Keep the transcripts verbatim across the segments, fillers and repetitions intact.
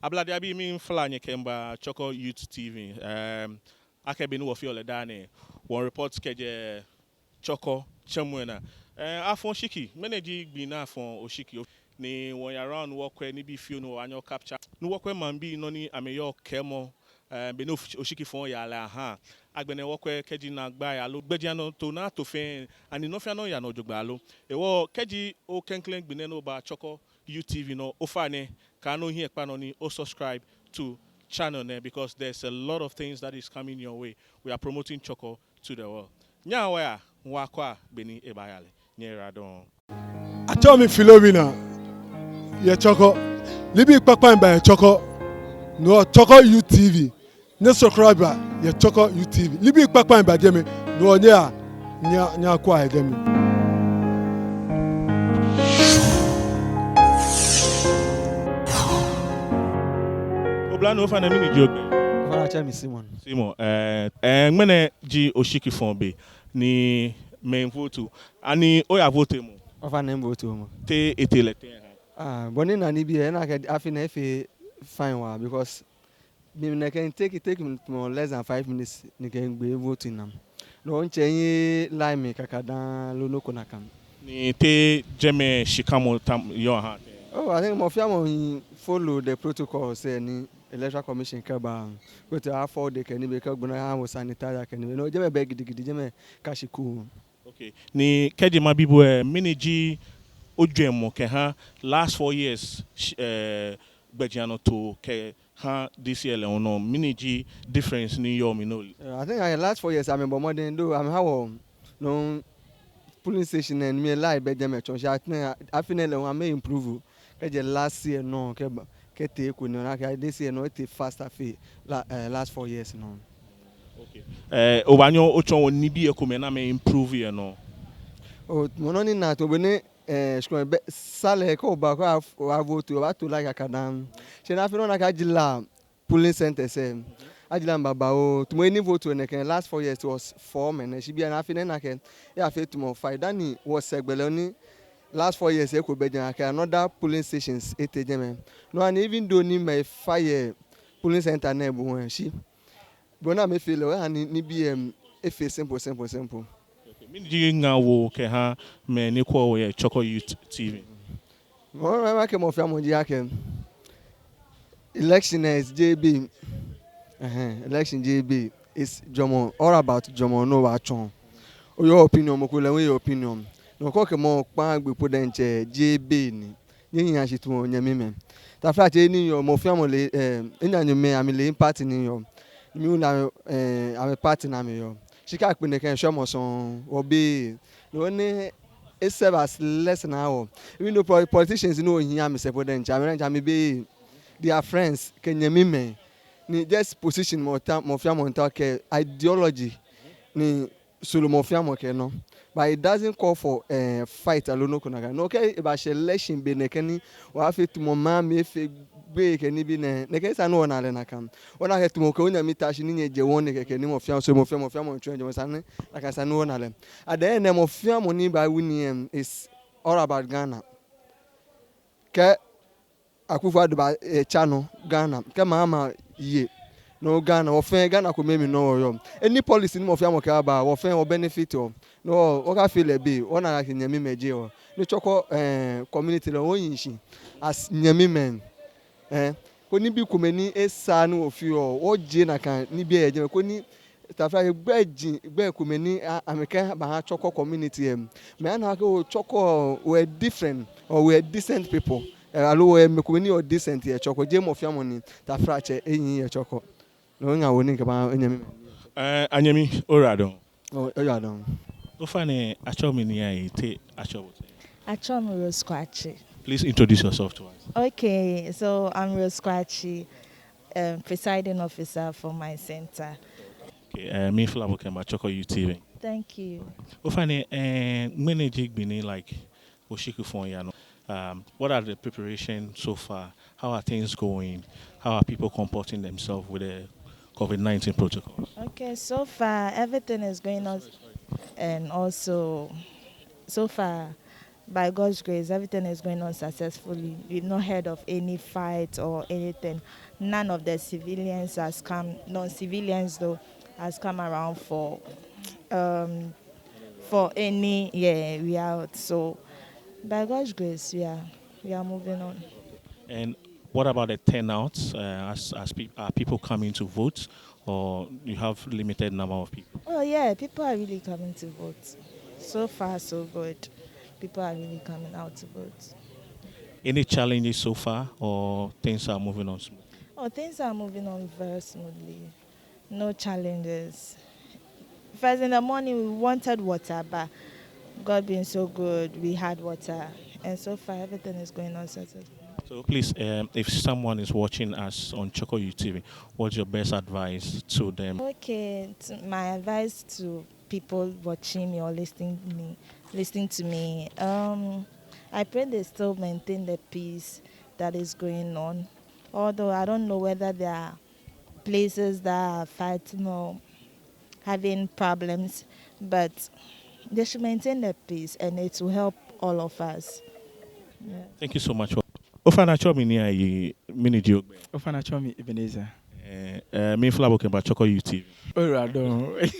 Ablade abii, miifla nyɛ kɛmiiba Chorkor Youth T V. Em, akɛ bɔ ni wɔfeɔ lɛ daa nɛɛ, wɔmiireport kɛjɛ Chorkor tsɛmɔ naa. Em, afɔ oshiki, ŋmɛnɛ ji gbi ni afɔ oshiki. Ni wɔya around wɔkwɛ nibii fioo ni wɔbaanyɛ wɔcapture. Ni wɔkwɛ maŋbii nɔ ni amɛyɔɔ kɛɛmɔ, em, bɔ ni osh-, oshiki fɔɔ yaa lɛ aha. Agbɛnɛ wɔkwɛ kɛji naagbai aloo gbɛjianɔtoo naa to fɛɛ, ani nɔ fɛɛ nɔ yaa nɔ jogbaŋŋ lo. Hewɔ kɛji oklɛŋklɛŋ gbi nɛɛ ni oba Chorkor Youth T V nɔ, ofainɛ, kaanu ohiɛ kpa nɔ ni osubscribe to channel nɛɛ, because there's a lot of things that is coming your way. We are promoting Chorkor to the world. Nyɛhaa wɔya, wɔyakwɛa bɔ ni ebaaya lɛ. Nyɛyiwaladɔŋŋ. Atsɛɔ mi Philomena, yɛ Chorkor. Nibii kpakpai miiba yɛ Chorkor. No Chorkor Youth T V. Nyɛsubscribe yɛ Chorkor Youth T V. Nibii kpakpai miiba jɛmɛ. No nyɛya, nyɛ, nyɛyakwɛa yɛ jɛmɛ. Oblanyo, ofainɛ, mɛni ji ogbɛi? Ofainɛ, atsɛɔ mi Simon. Simon, eh, eh, ŋmɛnɛ ji oshiki fɔɔ be ni mɛi miivote. Ani oya votemɔ? Ofainɛ, mivotemɔ. Te etee lɛ tɛŋŋ? Ah, bɔ ni mina nibii lɛ, mina akɛ afi nɛɛ efee fine waa, because mi nɛkɛ mitake, take mi less than five minutes ni mikɛ migbee voting lɛ. No mitsɛ miye line mli kakadaŋŋ loo nɔ ko nakai. Ni te jɛmɛ shikamɔ tamɔ yɔɔ ha? Oh, I think mɔ fɛɛ mɔ miifollow the protocols lɛ ni Electoral Commission kɛba. Kɛtee afɔ de kɛ nibii, kɛ gbɔmɔ aha wɔ sanitizer kɛ nibii. No jɛmɛ bɛ gidigidi, jɛmɛ ka shi kuu. Okay. Ni kɛji mabi bo lɛ, mɛni ji ojwɛŋmɔ kɛha last four years, sh-, eh, gbɛjianɔtoo kɛha this year lɛ nɔ, mɛni ji difference ni yɔɔ mli ni ole? Eh, I think last four years amɛbɔ mɔdɛŋ, though amɛha wɔ no polling station lɛ mli line bɛ jɛmɛ tsɔ, shi I think afi nɛɛ lɛ amɛ improve kɛjɛ last year nɔ kɛba, kɛtee eko nɔ, ona akɛ this year nɔ etee faster fe la-, eh, last four years nɔ. Okay. Eh, obaanyɛ otsɔɔ wɔ nibii komɛi ni amɛ improve yɛ nɔ? Oh, mɔ nɔ ni mina tamɔ bɔ ni, eh, shikome bɛ, sa lɛ kɛ oba kɛ a, a vote, obaato line kakadaŋŋ. Shi no afi nɛɛ ona akɛ ajie la polling centres lɛ. Ajie la babaoo. Tamɔ he ni mivote nɛkɛ last four years was four mɛnɛ. Shi bianɛ afi nɛɛ ona akɛ eyafee tamɔ five. Dani wɔsɛɛ gbɛ lɛ ni last four years eko bɛ jɛmɛ, akɛ another polling stations etee jɛmɛ. No hewɔ ni even though ni mɛi fa yɛ polling centre nɛɛ bɔ wɛ shi bɔ ni amɛfee lɛ, oha ni nibii lɛ efee simple, simple, simple. Okay, mɛni ji ŋaawoo kɛha mɛi ni kwɛɔ wɔ yɛ Chorkor Youth T V? Mɔ, mɔ, makɛɛ mɔ fɛɛ mɔ ji akɛ election is J B. Ɛhɛɛ, election J B is jwɛŋmɔ, all about jwɛŋmɔ ni obaatsɔɔ. Oyɛ opinion, mɔ ko lɛ hu eyɛ opinion. No kɛ okɛ mɔ kpaa gbee po diɛŋtsɛ, J B ni. Nyɛhiɛ ashi tamɔ nyɛmimɛi. Taflatsɛ, ni yɔɔ, mɔ fɛɛ mɔ le, eh, enanemɛi amɛle party ni yɔɔ. Mi hu lɛ, eh, amɛ party ni amɛyɔɔ. Shi kɛ akpe nɛkɛ shwɛmɔ sɔŋŋ, wɔbɛ. No hewɔ ni e serve as lesson aha wɔ. Even though poli-, politicians ni wɔhiɛ amɛsɛɛ po diɛŋtsɛ, amɛ diɛŋtsɛ amɛbɛ, they are friends, kɛ nyɛmimɛi. Ni just position mɔ ta, mɔ fɛɛ mɔ ta kɛ ideology ni soro mɔ fɛɛ mɔ kɛ nɔ. But it doesn't call for, eh, fight aloo nɔ ko nakai. No kɛ ebashɛ election be nɛkɛ ni wɔfee tamɔ maŋ mli efee gbeyei kɛ nibii nɛɛ, nɛkɛ esa ni wɔna lɛ nakai. Ona akɛ tamɔ kɛ onyɛmi ta shi ni nyɛjɛ wɔŋ nɛkɛ kɛ ni mɔ fɛɛ mɔ, so mɔ fɛɛ mɔ, mɔ fɛɛ mɔ tsɔɔ jwɛŋmɔ, esa ni nakai esa ni wɔna lɛ. At the end, mɔ fɛɛ mɔ ni baa win lɛ, is all about Ghana. Kɛ Akufo-Addo ba, eh, tsa nɔ Ghana, kɛ Mahama ye nɔ Ghana, wɔ fɛɛ Ghana kome mli nɔ wɔyɔɔ. Any policy ni mɔ fɛɛ mɔ kɛba, wɔ fɛɛ wɔ benefit-ɔ. No, wɔkafee lɛ bɔ, wɔna akɛ nyɛmimɛi ji wɔ. Ni Chorkor, eh, community lɛ, wɔnyiɛ shi as nyɛmimɛi. Eh, koni nibii komɛi ni esaaa ni wɔfeɔ, wɔjie nakai nibii lɛ yɛ jɛmɛ, koni taflatsɛ gbɛji, gbɛi komɛi ni a-, amɛkɛbaaha Chorkor community lɛ. Mɛi ana akɛ oo, Chorkor, we are different, or we are decent people. Eh, aloo we are mɛi komɛi ni yɔɔ decent yɛ Chorkor, jeee mɔ fɛɛ mɔ ni taflatsɛ enyiɛ yɛ Chorkor. No ŋaawoo ni mikɛbaaha nyɛmimɛi. Eh, anyɛmi, oyiwaladɔŋŋ. Oh, oyiwaladɔŋŋ. Ofainɛ, atsɛɔ mi Nii Ayi, te atsɛɔ bo tɛŋŋ? Atsɛɔ mi Rose Kwakye. Please introduce yourself to us. Okay, so I'm Rose Kwakye, um, presiding officer for my center. Okay, eh, miifla bo kɛmiiba Chorkor Youth T V. Thank you. Ofainɛ, eh, ŋmɛnɛ ji gbi ni, like, oshiki fɔɔ yaa nɔ. Um, what are the preparations so far? How are things going? How are people comporting themselves with the COVID nineteen protocols? Okay, so far everything is going on, and also so far By God's grace, everything is going on successfully. We've not heard of any fight or anything. None of the civilians has come, non-civilians though, has come around for, um, for any, yeah, we are out. So, by God's grace, we are, we are moving on. And what about the turnout? Uh, as, as peop-, are people coming to vote, or you have limited number of people? Oh yeah, people are really coming to vote. So far, so good. People are really coming out to vote. Any challenges so far, or things are moving on smoothly? Oh, things are moving on very smoothly. No challenges. First, in the morning, we wanted water, but God being so good, we had water. And so far, everything is going on successfully. So please, um, if someone is watching us on Chorkor Youth T V, what's your best advice to them? Okay, t-, my advice to people watching me or listening me, listening to me, um, I pray they still maintain the peace that is going on. Although I don't know whether there are places that are fighting or having problems, but they should maintain the peace and it will help all of us. Yeah. Thank you so much. Ofainɛ atsɛɔ mi Nii Ayi, mɛni ji ogbɛi? Ofainɛ atsɛɔ mi Ebenezer. Eh, eh, miifɔ̃ bo kɛmiiba Chorkor Youth T V. Oyiwaladɔŋŋ.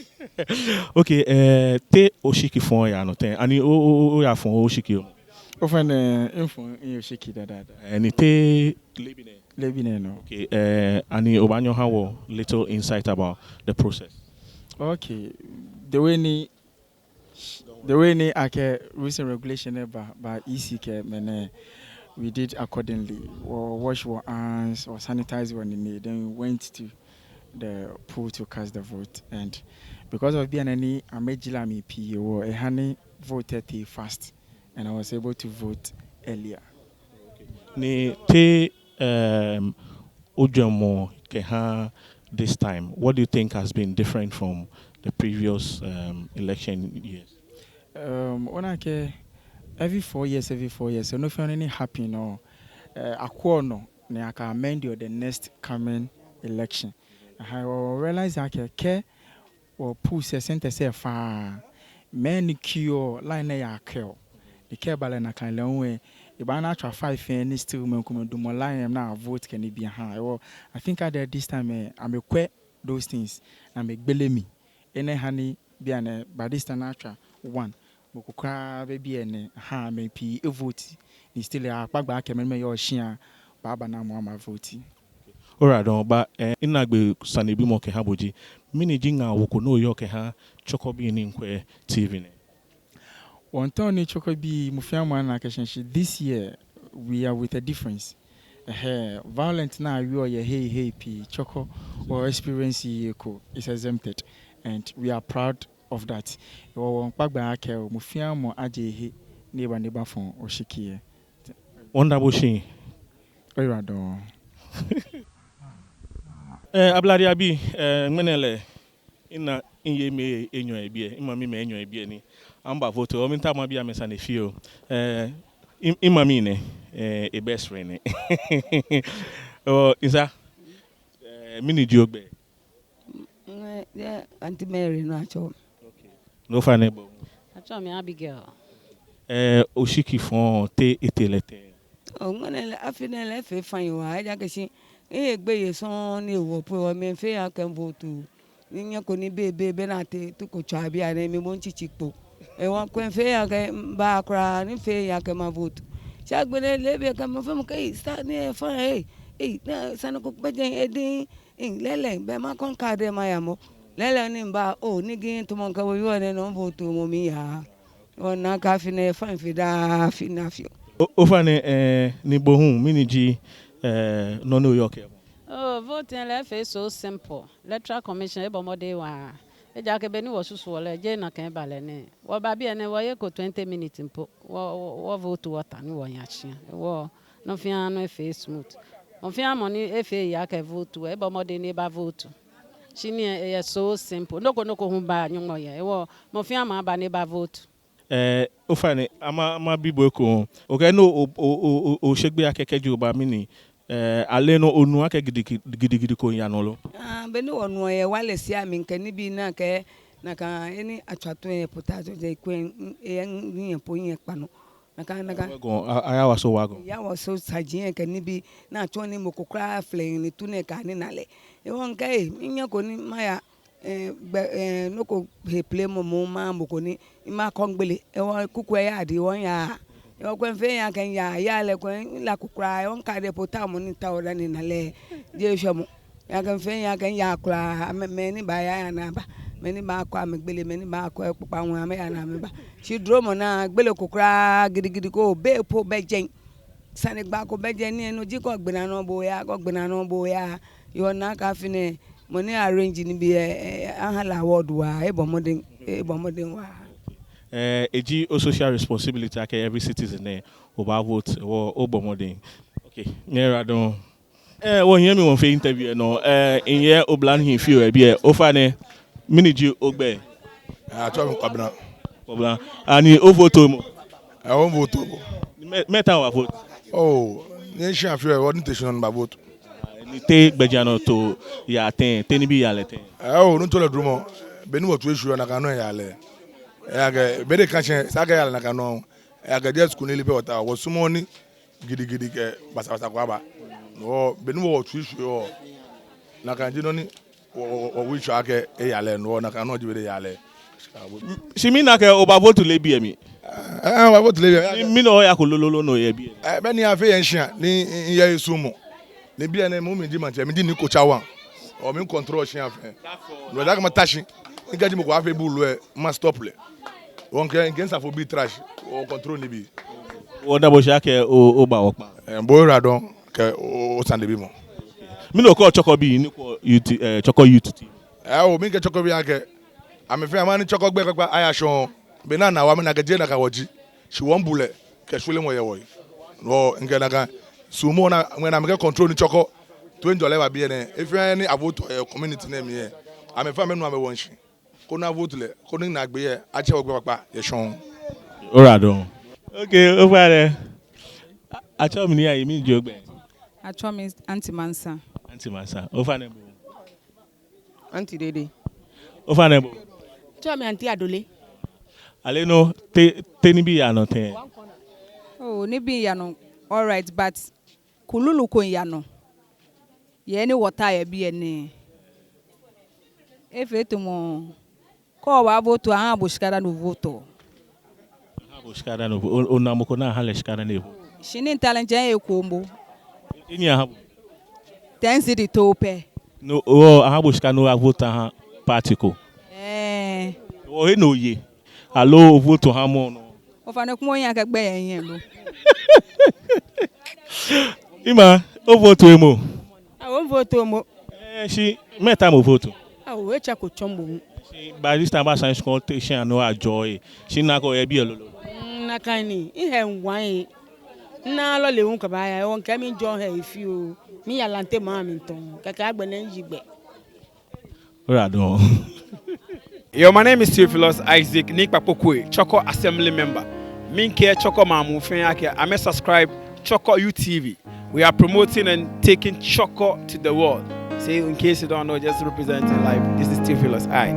Okay, eh, te oshiki fɔ̃ɔ yaa nɔ tɛŋŋ? Ani o, o, o, oya fɔ̃ oshiki oo? Ofainɛ, mifɔ̃ mioshiki daa daa daa. Eh, ni te leebi nɛɛ? Leebi nɛɛ nɔ. Okay, eh, ani obaanyɛ oha wɔ little insight about the process? Okay, the way ni, the way ni akɛ rules and regulation nɛɛ ba, ba E C kɛ mɛi nɛɛ, we did accordingly. Wɔ wash wɔ hands, wɔ sanitize wɔ nine, then we went to the poll to cast the vote. And because of bianɛ ni amɛjie la mli pii hewɔ, eha ni vote lɛ tee fast, and I was able to vote earlier. Ni te, um, ojwɛŋmɔ kɛha this time, what do you think has been different from the previous, um, election years? Um, ona akɛ every four years, every four years, nɔ fɛɛ nɔ ni happen nɔ, eh, akwɛɔ nɔ ni akɛ amend yɛ the next coming election. Aha, wɔ realize akɛ kɛ wɔ polls lɛ centres lɛ faaa, mɛi ni queueɔ, line lɛ yaa kɛɔ. Ni kɛ eba lɛ nakai lɛ hu lɛ, ebaana atswa five lɛ ni still mɛi komɛi damɔ line lɛ ni avote kɛ nibii ahaa. Hewɔ, I think akɛ this time lɛ, amɛkwɛ those things, ni amɛgbele mli. Enɛ ha ni bianɛ, by this time ni atswa one, mɔ ko kwraa bɛ biɛ ni, aha, mɛi pii evote. Ni still akpa gbɛ akɛ mɛi ni yɔɔ shia baaba ni amɛba amɛvote. Oyiwaladɔŋŋ, ba, eh, minaagbee sanebimɔ kɛha bo ji, mɛni ji ŋaawoo ko ni oyɔɔ kɛha Chorkorbii ni miikwɛ T V nɛɛ? Wɔmiitao ni Chorkorbii, mɔ fɛɛ mɔ ana akɛ shi this year we are with a difference. Ɛhɛɛ, violence ni awieɔ yɛ hei hei pii, Chorkor, wɔ experience eko is exempted, and we are proud of that. Hewɔ wɔmiikpa gbɛ akɛ mɔ fɛɛ mɔ aje ehe ni eba ni ebafɔ̃ oshiki lɛ. Wɔmiida bo shi. Oyiwaladɔŋŋ. Eh, Ablade abii, eh, ŋmɛnɛ lɛ, mina miyei mɛi enyɔ yɛ biɛ, mimami mɛi enyɔ yɛ biɛ ni amɛbavote. Hewɔ miitao mabi amɛ sane fioo. Eh, mi, mimami nɛ, eh, e-best friend nɛ. Oh, Nsa, eh, mɛni ji ogbɛi? Ŋ-, yeah, Auntie Mary ni atsɛɔ mi. Okay. Ni ofainɛ bo? Atsɛɔ mi Abigail. Eh, oshiki fɔ̃ɔ, te etee lɛ tɛŋŋ? Oh, ŋmɛnɛ lɛ, afi nɛɛ lɛ efee fine waa, ejaakɛ shi, eh, gbeyei sɔŋŋ ni ewo po, hewɔ mifee eyaa kɛmiivote. Ni nyɛ ko ni be, be, be ni atee, tɛ ko tswa bianɛ, mi moŋ mitsitsi kpo. Hewɔ mikwɛ mifee eyaa kɛmiiba kwraa, ni mifee eyaa kɛmavote. Shi agbɛnɛ leebi lɛ kɛ mɔ fɛɛ mɔ kɛɛ, ei, star nɛɛ fine, ei, ei, nɛɛ sane ko kpɛjɛ edin, ei, lɛɛlɛŋ, bɛ makɔ mi-card lɛ maya mɔ. Lɛɛlɛŋ ni miba, oh, ni gin tamɔ mikɛ bo yɔɔ nɛɛ nɔ, mivote momo miya. Ona akɛ afi nɛɛ fine fe daa afi nɛɛ afi oo. O, ofainɛ, eh, ni bo hu, mɛni ji, eh, nɔ ni oyɔɔ kɛha? Oh, voting lɛ efee so simple. Electoral Commission ebɔ mɔdɛŋ waa. Ejaakɛ bɔ ni wɔsusuɔ lɛ, jeee nakai eba lɛ nɛ. Wɔba biɛ nɛɛ, wɔyeko twenty minutes po. Wɔ, wɔ, wɔvote wɔta ni wɔya shia. Hewɔ, nɔ fɛɛ nɔ efee smooth. Mɔ fɛɛ mɔ ni efee eyaa kɛvote lɛ, ebɔ mɔdɛŋ ni ebavote. Shi nii lɛ eyɛ so simple. Nɔ ko nɔ ko hu baaa Nyɔŋmɔ hiɛ. Hewɔ, mɔ fɛɛ mɔ aba ni ebavote. Eh, ofainɛ, ama, mabi bo ekoŋŋ. Okɛɛ ni o, o, o, o, oshe gbeyei akɛ kɛji oba mli ni, eh, ale nɔ, onu akɛ gidigidi, gidigidi ko yaa nɔ lo? Ah, bɔ ni wɔnuɔ yɛ walɛsi amli kɛ nibii ni akɛ, nakai, he ni atswa toi yɛ potato jɛ kwɛ, eh, ni yɛ po yɛ kpa nɔ. Nakai, nakai. Wagɔn, a-, ayawaso wagɔn. Yawaso saji lɛ kɛ nibii, ni atsɔɔ ni mɔ ko kwraa flɛ ni tu nɛɛ kɛ ni ana lɛ. Hewɔ mikɛɛ, ee, minyɛko ni maya, ee, gbɛ, ee, nɔ ko he plɛmɔ mɔ, maha mɔ ko ni, ni makɔ migbele. Hewɔ kuku lɛ yadi, hewɔ miyaaa. Hewɔ kulɛ mifee miiya akɛ miya, yaa lɛ kulɛ mila ko kwraa, hewɔ mikadi po tamɔ ni mitaoɔ dani mina lɛ. Jeee shwɛmɔ. Ejaakɛ mifee miiya akɛ miya kwraa, amɛ, mɛi ni baaya aya ni aba. Mɛi ni baakɔ amɛgbele, mɛi ni baakɔ ekpakpa ŋwɛi amɛya ni amɛba. Shi duromɔ naa, gbele ko kwraa gidigidi ko, bei po bɛ jɛi. Sanegbaa ko bɛ jɛi ni enɔ ji kɛ ogbe naa nɔ bo oya, kɛ ogbe naa nɔ bo oya. Hewɔ nakai afi nɛɛ, mɔ ni arrange nibii lɛ, ee, aha lɛ award waa, ebɔ mɔdɛŋ, ebɔ mɔdɛŋ waa. Ee, eji o social responsibility akɛ every citizen lɛ, obaavote, hewɔ obɔ mɔdɛŋ. Okay, nyɛyiwala dɔŋŋ. Ee, wɔnyɛmi wɔmiifee interview lɛ nɔ, ee, miyɛ oblanyo fioo yɛ biɛ, ofainɛ, mɛni ji ogbɛi? Ee, atsɛɔ mi Kwabena. Kwabena. Ani ovote momo? Ee, mivote momo. Mɛɛ, mɛɛ time obaavote? Oo, nyɛshia fioo, wɔnii tee shi nɔ ni baavote. Ni te gbɛjianɔtoo yaa tɛŋŋ, te nibii yaa lɛ tɛŋŋ? Ee, oo, Nuŋtsɔ lɛ duromɔ, bɔ ni wɔtsui shwieɔ nakai nɔŋŋ eyaa lɛ. Ejaakɛ, be ni ekatsɛ, esa akɛ eya lɛ nakai nɔŋŋ. Ejaakɛ jeee skul nilee pɛ wɔtaoɔ, wɔsumɔɔɔ ni gidigidi kɛ basabasa ko aba. Hewɔ, bɔ ni wɔtsui shwieɔ, nakai ji nɔ ni wɔ, wɔ, wɔ, wɔwiɔ akɛ eya lɛ, hewɔ nakai nɔŋŋ ji bɔ ni eyaa lɛ. Shi mina akɛ obaavote lɛ biɛ mli. Ee, ee, mibaavote lɛ biɛ. Mɛni, mɛni oyako lolo nɔ yɛ biɛ? Ee, bɔ ni afee yɛ mishia, ni, ni, ni yɛ esumɔ. Ni biɛ nɛɛ, mi, miji maŋtsɛ, miji Nii Kotsa One. Oo, mi control shia fɛɛ. No hewɔ akɛ mata shi. Ni kɛji mɔ ko baafee buulu lɛ, mastop lɛ. Hewɔ mikɛ, mikɛ misafobii tra shi, wɔ control nibii. Wɔda bo shi akɛ o, oba wɔkpa. Ee, bo yiwala dɔŋŋ kɛ o, o, osanebimɔ. Mɛni okɛɔ Chorkor bii ni kwɛɔ U T, ee, Chorkor U T V? Ee, oo, mikɛɔ Chorkor bii akɛ, amɛfɛɛ amɛha ni Chorkor gbɛi kpakpa aya shɔŋŋ. Be ni ana wɔ, mina akɛ jeee nakai wɔji. Shi wɔmiibu lɛ kɛ shweremɔ yɛ wɔhe. Hewɔ mikɛɛ nakai suɔmɔ naa, ŋmɛnɛ amɛkɛ control ni Chorkor toiŋjɔlɛ aba biɛ nɛɛ. He fɛɛ he ni avoteɔ yɛ community nɛɛ mli lɛ, amɛfɛɛ amɛnu amɛwo shishi. Koni avote lɛ, koni naagbee lɛ, atsɛ wɔ gbɛi kpakpa yɛ shɔŋŋ. Yiwala dɔŋŋ. Okay, ofainɛ. Atsɛɔ mi Nii Ayi, mɛni ji ogbɛi? Atsɛɔ mi Auntie Mansa. Auntie Mansa. Ofainɛ bo? Auntie Dede. Ofainɛ bo? Atsɛɔ mi Auntie Adole. Aleenɔ, te, te nibii yaa nɔ tɛŋŋ? Oo, nibii yaa nɔ all right, but kululu ko yaa nɔ. Yɛ he ni wɔtaa yɛ biɛ nɛɛ. Efee tamɔ kɛ obaavote, ahaa bo shika dani ovoteɔ. Ahaa bo shika dani ovo-, o, ona mɔ ko ni ahaa lɛ shika dani evote? Shi ni mita lɛ, mijɛ eko momo. Enyiɛ aha bo? Ten cedi too pɛ. No, oo, ahaa bo shika ni oyavote aha party ko? Ee. Hewɔ he ni oye, aloo ovote oha mɔ nɔŋŋ? Ofainɛ kulɛ minyɛŋ akɛ gbɛi yɛ mihiɛ lo. Ima, ovote momo? Ao, mivote momo. Ee, shi mɛɛ time ovote? Ao, etsɛko tsɔ momo. Shi by this time, abaasa shi koni ote shia ni oyajɔɔ he. Shi nakai oyɛ biɛ lolo? Mm, nakai ni, mihɛ ŋwan he. Mina lɔle hu kɛbaaya, hewɔ mikɛɛ mijɔɔɔ he fioo. Miya Lante maŋ mli tɔŋŋ, kɛkɛ agbɛnɛ miyi gbɛ. Yiwala dɔŋŋ. Yo, my name is Theophilus Isaac Nii Kpakpo Quaye, Chorkor Assembly Member. Miikɛɛ Chorkor maŋ muu fɛɛ akɛ amɛ subscribe Chorkor U T V. We are promoting and taking Chorkor to the world. So in case you don't know, just representing live. This is Theophilus I.